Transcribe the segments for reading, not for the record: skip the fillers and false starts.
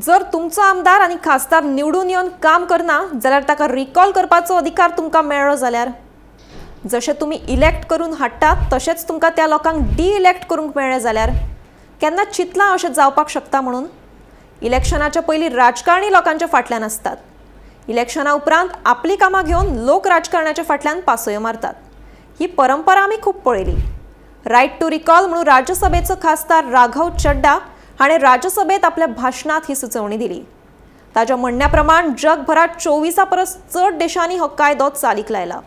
जर तुमचो आमदार आनी खासदार निवडून येवन काम करना जाल्यार ताका रिकॉल करपाचो अधिकार तुमकां मेळ्ळो जाल्यार, जशें तुमी इलेक्ट करून हाडटात तशेंच तुमकां त्या लोकांक डी इलेक्ट करूंक मेळ्ळें जाल्यार, केन्ना चिंतलां अशें जावपाक शकता म्हणून? इलेक्शनाच्या पयलीं राजकारणी लोकांच्या फाटल्यान आसतात, इलेक्शना उपरांत आपलीं कामां घेवन लोक राजकारणाच्या फाटल्यान पासयो मारतात. ही परंपरा आमी खूब पळयली. रायट टू रिकॉल म्हणून राज्यसभेचो खासदार राघव चड्डा हाणें राज्यसभेत आपल्या भाशणांत ही सुचोवणी दिली. ताच्या म्हणण्या प्रमाण जगभरात 24 परस चड देशांनी हो कायदो चालीक लायला.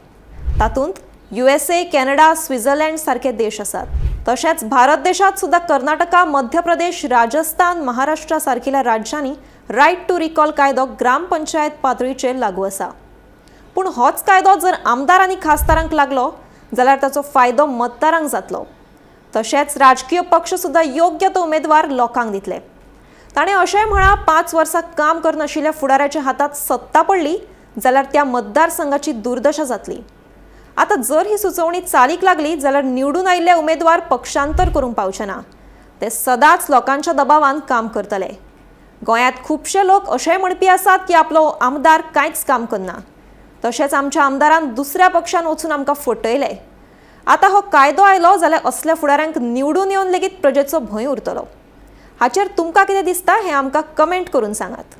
तातूंत युएसए, कॅनडा, स्वित्झर्लंड सारखे देश आसात. तशेंच भारत देशात सुद्दां कर्नाटका, मध्य प्रदेश, राजस्थान, महाराष्ट्र सारकिल्या राज्यांनी रायट टू रिकॉल कायदो ग्रामपंचायत पातळीचेर लागू आसा. पूण होच कायदो जर आमदार आनी खासदारांक लागलो जाल्यार ताचो फायदो मतदारांक जातलो. तशेंच राजकीय पक्ष सुद्दां योग्य तो उमेदवार लोकांक दितले. ताणें अशेंय म्हळां, 5 वर्सां काम करनाशिल्ल्या फुडाऱ्याच्या हातांत सत्ता पडली जाल्यार त्या मतदारसंघाची दुर्दशा जातली. आतां जर ही सुचोवणी चालीक लागली जाल्यार निवडून आयिल्ले उमेदवार पक्षांतर करूंक पावचे ना. ते सदांच लोकांच्या दबावान काम करतले. गोंयांत खुबशे लोक अशेंय म्हणपी आसात की आपलो आमदार कांयच काम करना, तशेंच आमच्या आमदारान दुसऱ्या पक्षान वचून आमकां फटयले. आतां हो कायदो आयलो जाल्यार असल्या फुडाऱ्यांक निवडून येवन लेगीत प्रजेचो भंय उरतलो. हाचेर तुमकां कितें दिसता हें आमकां कमेंट करून सांगात.